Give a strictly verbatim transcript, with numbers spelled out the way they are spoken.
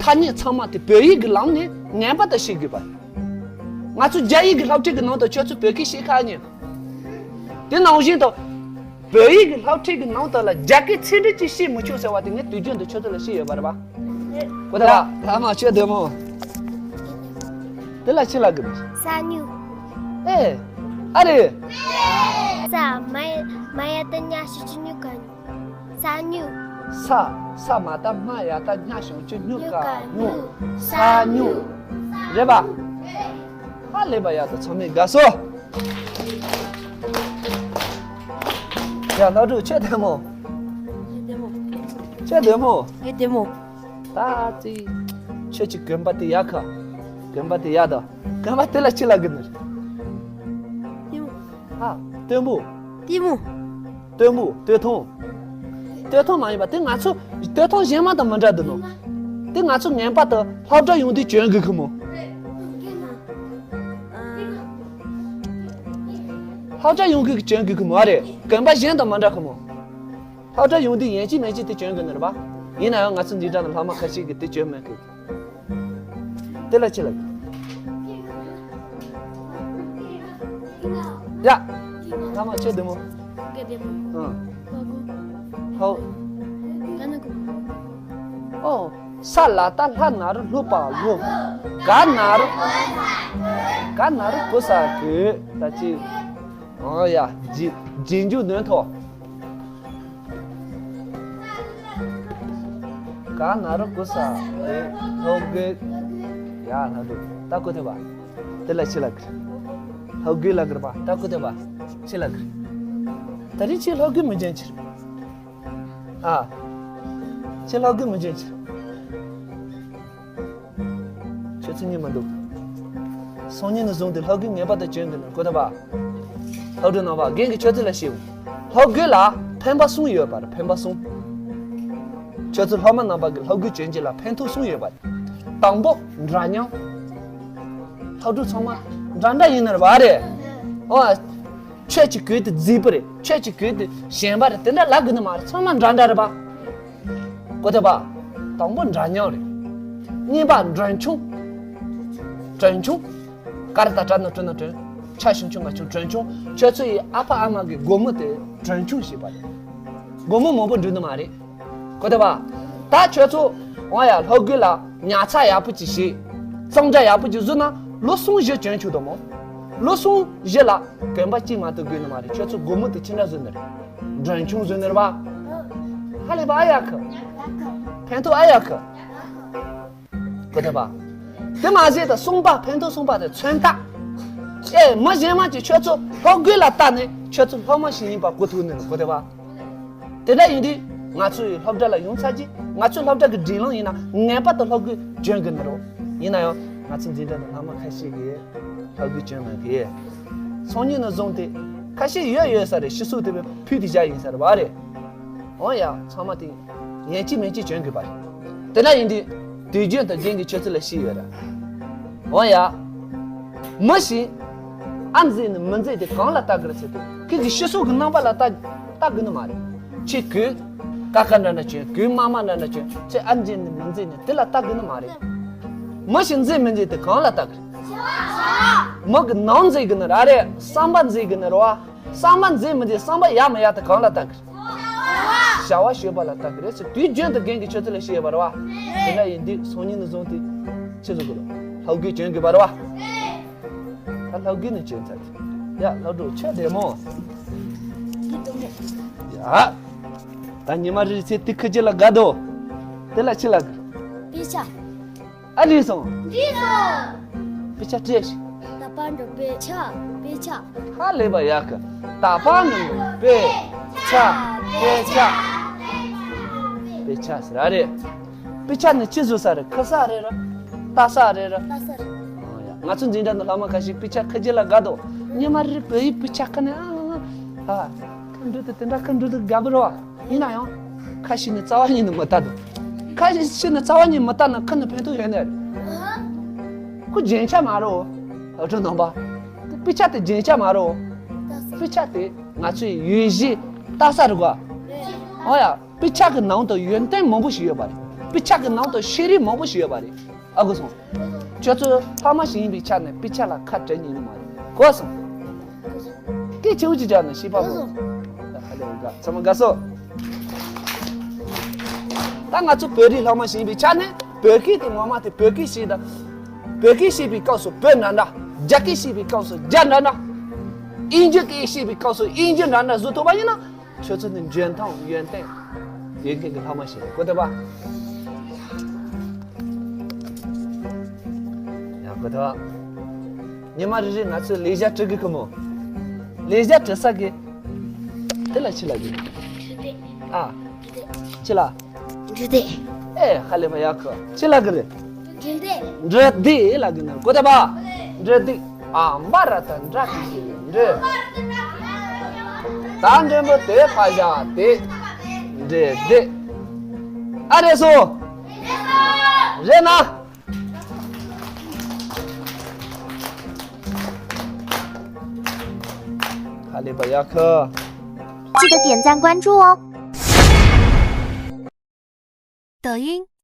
ཐ་སྙད་ཚང་མ་དེ་བོད་ཡིག་གི་ལམ་ནས་ངེས་པར་དུ་ཤེས་དགོས་པ་རེད། ང་ཚོ་རྒྱ་ཡིག་གི་སློབ་ཁྲིད་ཀྱི་ནང་དུ་ཁྱོད་ཚོ་བོད་སྐད་བཤད་ཁག་ཉེ། དེ་ནང་བཞིན་དུ་བོད་ཡིག་གི་སློབ་ཁྲིད་ཀྱི་ནང་དུ་ལ་རྒྱ་སྐད་ཚིག་འབྲུ་གཅིག་ཤེས་མི་ཆོག་ཟེར་བ་དེ་ངས་དུས་རྒྱུན་དུ་ཁྱོད་ཚོ་ལ་བཤད་ཡོད་པ་རེད་པ། གོ་ཐལ་པ། ལྷ་མོ་ཁྱོད་བདེ་མོ། དེ་ལ་ཅི་ལབ་གི་འདུག་ས་སྨྱུག་ཨེ། ཨ་རེ། ས་མ་ཡ་མ་ཡ་ཏ་ཉ་ཞབས་ཀྱུ་སྨྱུ་ག་སྨྱུག་ས་སྨྱུག་ས། ས་མ་ཏ་སྨ་ཡ་ཏ་སྨྱ་ཞབས་ཀྱུ་སྨྱུ་ག་སྨྱུག་ས་སྨྱུག་རེད་པ། ཧ་ལས་པ། ཡག་ཏུ། ཚང་མས་དགའ་བསུ། ཡ། ལྷ་སྒྲོན་ཁྱོད་བདེ་མོ། ཁྱོད་བདེ་མོ། ངས་བདེ་མོ། ད་ཅི། ཁྱོད་ཀྱི་གོན་པ་དེ་ཡག་ག་གོན་པ་དེ་ཡག་དང་། གོན་པ་དེ་ལ་ཅི་ལབ་གི་ནི། ལྟད་མོ། ཧ། སྟོན་པོ། ལྟད་མོ། སྟོན་པོ། སྟོད་ཐུང་། སྟོད་ཐུང་མ་ཡིན་པ་དེ་ང་ཚོ་སྟོད་ཐུང་གཞན་མ་དང་མི་འདྲ་འདུག་ནོ། དེ་ང་ཚོ་ངེས་པར་དུ་སློབ་གྲྭ་ཡོང་དུས་གྱོན་དགོས་གི་མོ། སློབ་གྲྭ་ཡོང་དུས་གྱོན་དགོས་གི་མོ། ཨ་རེད། གོན་པ་གཞན་དང་མི་འདྲ་གི་མོ། སློབ་གྲྭ་ཡོང་དུས་ཡིན་གཅིག་མིན་གཅིག་དེ་གྱོན་དགོས་ནི་རེད་པ། ཡིན་ན་ཡང་ང་ཚོ་འཛིན་གྲྭ་ནང་སློབ་མ་ཁ་ཤས་ཀྱིས་དེ་གྱོན་མེད་གི། དེ་ལ་ཅི་ལབ། ཡ། ལྷ་མོ་ཁྱོད་བདེ་མོ། ངས་བདེ་མོ། ཨང་། ཧོ། ཧོ། ཨོ། ས་ལ་ཏ་ལྷ་ན་རོ་ལྷོ་པ་ལྷོ། ག་ན་རོ། ག་ན་རོ་གོ་ས་གོས། ད་ཅི། ཨོ་ཡ། རྗེས་རྗེས་འཇུག་དོན་ཐོག་ག་ན་རོ་གོ་ས་རེད། ལྷོ་གོས། ཡ། ལྷ་སྒྲོན། ད་གོ་ཐལ་པ། དེ་ལ་ཅི་ལབ་གི། ལྷོ་གོས་ལབ་གི་རེད་པ། ད་གོ་ཐལ་པ། ཅི་ལབ་གི། ད་རེས་ཁྱེད་ལྷོ་གོས་མི་གྱོན་ཕྱིར། ཨ། ཁྱེད་ལྷོ་གོས་མི་གྱོན་ཕྱིར། ཁྱོད་ཚོ་ཉན་མི་འདུག་སང་ཉིན་ནས་བཟུང་སྟེ་ལྷོ་གོས་ངེས་པར་དུ་གྱོན་དགོས་ནི། གོ་ཐལ་པ། ལྷ་སྒྲོན་རྣམ་པ། རྒན་གྱིས་ཁྱོད་ཚོ་ལ་བཤད། ལྷོ་གོས་ལ་ཕན་པ་གསུམ་ཡོད་པ་རེད། ཕན་པ་གསུམ། ཁྱོད་ཚོ་སློབ་མ་རྣམ་པ་གིས་ལྷོ་གོས་གྱོན་རྒྱུ་ལ་ཕན་ཐོགས་གསུམ་ཡོད་པ་རེད། དང་པོ། འདྲ་མཉམ། ལྷ་སྒྲོན་ཚང་མ་འདྲ་འདྲ་ཡིན་ནི་རེད་པ། རེད། ཨོ། ཁྱོད་ཀྱི་གོས་དེ་རྫིག་པོ་རེད། ཁྱོད་ཀྱི་གོས་དེ་ཞན་པ་རེད། དེ་འདྲ་ལབ་དགོས་ནི་མ་རེད། ཚང་མ་འདྲ་འདྲ་རེད་པ། གོ་ཐལ་པ། དང་པོ་འདྲ་མཉམ་རེད། གཉིས་པ་གྲོན་ཆུང་། གྲོན་ཆུང་། ཀ་ར་བཏགས་གྲ་ན་རོ་གྲོ་ན་གྲོན། ཆ་ཞབས་ཀྱུ་ང་ཆུང་། གྲོན་ཆུང་། ཁྱོད་ཚོ་ཡི་ཨ་ཕ་ཨ་མ་གི་སྒོར་མོ་དེ་གྲོན་ཆུང་ཞེས་པ་རེད། སྒོར་མོ་མང་པོ་འགྲོ་ནི་མ་རེད། གོ་ཐལ་པ། ད་ཁྱོད་ཚོ། འོ་ཡ། ལྷོ་གོས་ལ་ཉར་ཚགས་ཡག་པོ་ཅིག་བྱེད། གཙང་སྦྲ་ཡག་པོ་ཅིག་བཟོས་ན་ལོ་གསུམ་བཞི་གྱོན་ཆོག་དོ་མོ། ལོ་གསུམ་བཞི་ལ་གོན་པ་གཅིག་མ་གཏོགས་དགོས་ནི་མ་རེད། ཁྱོད་ཚོ་སྒོར་མོ་དེ་ཅི་འདྲ་བཟོས་ནི་རེད། གྲོན་ཆུང་བཟོས་ནི་རེད་པ། ཧ་ལས་པ། ཨ་ཡག་གི། ཕན་ཐོགས་ཨ་ཡག་གི། གོ་ཐལ་པ། དེ་མ་ཟད་ད་གསུམ་པ། ཕན་ཐོགས་གསུམ་པ་དེ་མཚོན་རྟགས། ཨེ། མི་གཞན་མ་ཅིག་ཁྱོད་ཚོ་ལྷོ་གོས་ལ་བལྟས་ནས་ཁྱོད་ཚོ་ལྷོ་མོ་ཞིག་ཡིན་པ་གོ་ཐུབ་ནི་རེད། གོ་ཐལ་པ། དེ་འདྲ་ཡིན་དུས་ང་ཚོའི་སློབ་གྲྭ་ལ་ཡོང་ཚར་རྗེས་ང་ཚོའི་སློབ་གྲྭ་གི་སྒྲིག་ལམ་ཡིན་ན་ངེས་པར་དུ་ལྷོ་གོས་གྱོན་དགོས་ནི་རེད། ཡིན་ན་ཡང་ང་ཚོའི་འཛིན་གྲྭ་དང་སློབ་མ་ཁ་ཤས་ཀྱིས་ལྷོ་གོས་གྱོན་མེད་གི། སང་ཉིན་ནས་བཟུང་སྟེ་ཁ་ཤས་ཡོད་ཡོད་ས་རེད། ཕྱི་སོ་དེ་བས་ཕུད་དེ་བཞག་ཡིན་ས་རེད་པ། རེད། འོ་ཡ། ཚང་མ་དེ་ཡིན་གཅིག་མིན་གཅིག་གྱོན་དགོས་པ་རེད། དེ་འདྲ་ཡིན་དུས་དུས་རྒྱུན་དུ་རྒན་གྱིས་ཁྱོད་ཚོ་ལ་བཤད་ཡོད་ར། འོ་ཡ། མི་ཞིག་ཨ་མཛེས་ནི་མི་མཛེས་དེ་གང་ལ་ལྟ་གི་རེད་ཟེར་དུས། ཁྱེད་ཀྱི་ཕྱི་སོ་གི་རྣམ་པ་ལ་ལྟ་ལྟ་དགོས་ནི་མ་རེད། ཁྱེད་གོས་ཀ་ཀ་འདྲ་འདྲ་གྱོན། གོས་དམར་དམར་འདྲ་འདྲ་གྱོན། ཁྱེད་ཨ་མཛེས་ནི་མི་མཛེས་ནི་དེ་ལ་ལྟ་དགོས་ནི་མ་རེད། མི་ཞིག་མཛེས་མི་མཛེས་དེ་གང་ལ་ལྟ་གི་རེད། མི་གི་ནང་མཛེས་གི་ནི་ར། རེད། བསམ་པ་མཛེས་གི་ནི་ར་བ། བསམ་པ་མཛེས་མི་མཛེས། བསམ་པ་ཡག་མི་ཡག་དེ་གང་ལ་ལྟ་གི་རེད། བྱ་བ་སྤྱོད་པ་ལ་ལྟ་གི་རེད་ཟེར་དུས་རྒྱུན་དུ་རྒན་གྱིས་ཁྱོད་ཚོ་ལ་བཤད་ཡོད་པ་རེད་བ། དེ་འདྲ་ཡིན་དུས་སང་ཉིན་ནས་བཟུང་སྟེ་ཆི་ཟིག་དགོས་ལོ། ལྷོ་གོས་གྱོན་དགོས་པ་རེད་བ། ད་ལྷོ་གོས་ནི་གྱོན་ཚར་ཏེ། ཡ། ལྷོ་སྒྲོན་ཁྱོད་བདེ་མོ། ཡ། ད་ཉི་མ་རེ་རེ་ཚེ་དེ་ཁི་ཅི་ལ་དགའ་དོ། དེ་ལ་ཅི་ལ་དགའ། དཔེ་ཆ། ཨ་ལི་སོང་། འདི་སོང་། དཔེ་ཆ་སྤྲད་ཤིག་ད་པ་འགྲོ། དཔེ་ཆ། དཔེ་ཆ། ཧ་ལས་པ་ཡག་གི། ད་པ་འགྲོ། དཔེ་ཆ། དཔེ་ཆ། དཔེ་ཆ་ཟེར་ར་རེད། དཔེ་ཆ་ནི་ཅི་བཟོ་ས་རེད། ཁུ་ས་རེད་ར། ལྟ་ས་རེད་ར། ལྟ་ས་རེད། ཨོ་ཡ། ང་ཚོ་འཛིན་གྲྭ་ནང་སློབ་མ་ཁ་ཤས་དཔེ་ཆ་ཁི་ཅི་ལ་དགའ་དོ། ཉི་མ་རེ་རེ་བོད་ཡིག་དཔེ་ཆ་ཁ་ནས་ཨ་ཨ་ཨ། ཁ་འགྲོ་དུ་དེ་འདྲ་ཁ་འགྲོ་དུ་དགའ་པོ་རེད་བ། ཡིན་ན་ཡང་། ཁ་ཤས་ནི་རྩ་བ་ཉིད་ནས་མི་ལྟ་དོ། ཁ་ཤས་ནི་རྩ་བ་ཉིད་མི་ལྟ་ན་ཁ་ནས་ཕན་ཐོགས་ཡོད་ནི་རེད། ཁོ་རྒྱན་ཆ་མ་རེད། ཨ་ཁྲོ་ནང་པ། དཔེ་ཆ་དེ་རྒྱན་ཆ་མ་རེད། དཔེ་ཆ་དེ་ང་ཚོའི་ཡིད་བཞིན་ལྟ་ས་རེད་བ། ཨོ་ཡ། དཔེ་ཆ་གི་ནང་དུ་ཡོན་ཏན་མང་པོ་ཞིག་ཡོད་པ་རེད། དཔེ་ཆ་གི་ནང་དུ་ཤེས་རིག་མང་པོ་ཞིག་ཡོད་པ་རེད། ཨ་གོ་སོང་། ཁྱོད་ཚོ་ལྷག་མ་ཞིག་ཡིན་པའི་ཆ་ནས་དཔེ་ཆ་ལ་ཁ་བྲལ་ཉན་ནི་མ་རེད། གོ་སོང་། སྐད་ཆེ་བོ་ཅིག་རྒྱག་ན་ཤེས་པ་མང་། ཚང་མ་དགའ་སོ། ད་ང་ཚོ་བོད་རིགས་ལྷག་མ་ཞིག་ཡིན་པའི་ཆ་ནས་བོད་སྐད་དེ་ངོ་མ་དེ་བོད་སྐད་ཤེས་དང་། བོད་སྐད་བཤད་པའི་སྐབས་སུ་བོད་འདྲ་འདྲ། རྒྱ་སྐད་བཤད་པའི་སྐབས་སུ་རྒྱ་འདྲ་འདྲ། དབྱིན་ཇི་སྐད་བཤད་པའི་སྐབས་སུ་དབྱིན་ཇི་འདྲ་འདྲ་བཟོ་ཐུབ་པ་ཡིན་ན། ཁྱོད་ཚོ་ནི་འཇོན་ཐང་ཡོན་ཏན་ཡོད་མཁན་གྱི་ལྷག་མ་ཞིག་རེད། གོ་ཐུབ་པ། ཡག་གོ་ཐུབ། ཉི་མ་རེ་རེ་ང་ཚོས་ལས་བྱ་འབྲི་གི་གི་མོ། ལས་བྱ་འབྲི་ས་གི། དེ་ལ་ཅི་ལབ་གི། ཨ། ཅི་ལབ། འབྲི་དེབ། ཨེ་ཧ་ལས་པ་ཡག་གི། ཅི་ལབ་གི་རེད། འབྲི་དེབ། འབྲི་དེབ་ལབ་གི་ནི། གོ་ཐུབ་པ། འབྲི་དེབ། ཨ་འབའ་ར་བཏགས་འབྲ་གི་ཞིག་འབྲི། ད་འགྲེང་བུ་དེ་ཕར་བཞག་དེ། འབྲི་དེབ། ཨ་རེད་སོ། རེད་ན། ཧ་ལས་པ་ཡག་གི། 记得点赞关注哦。抖音。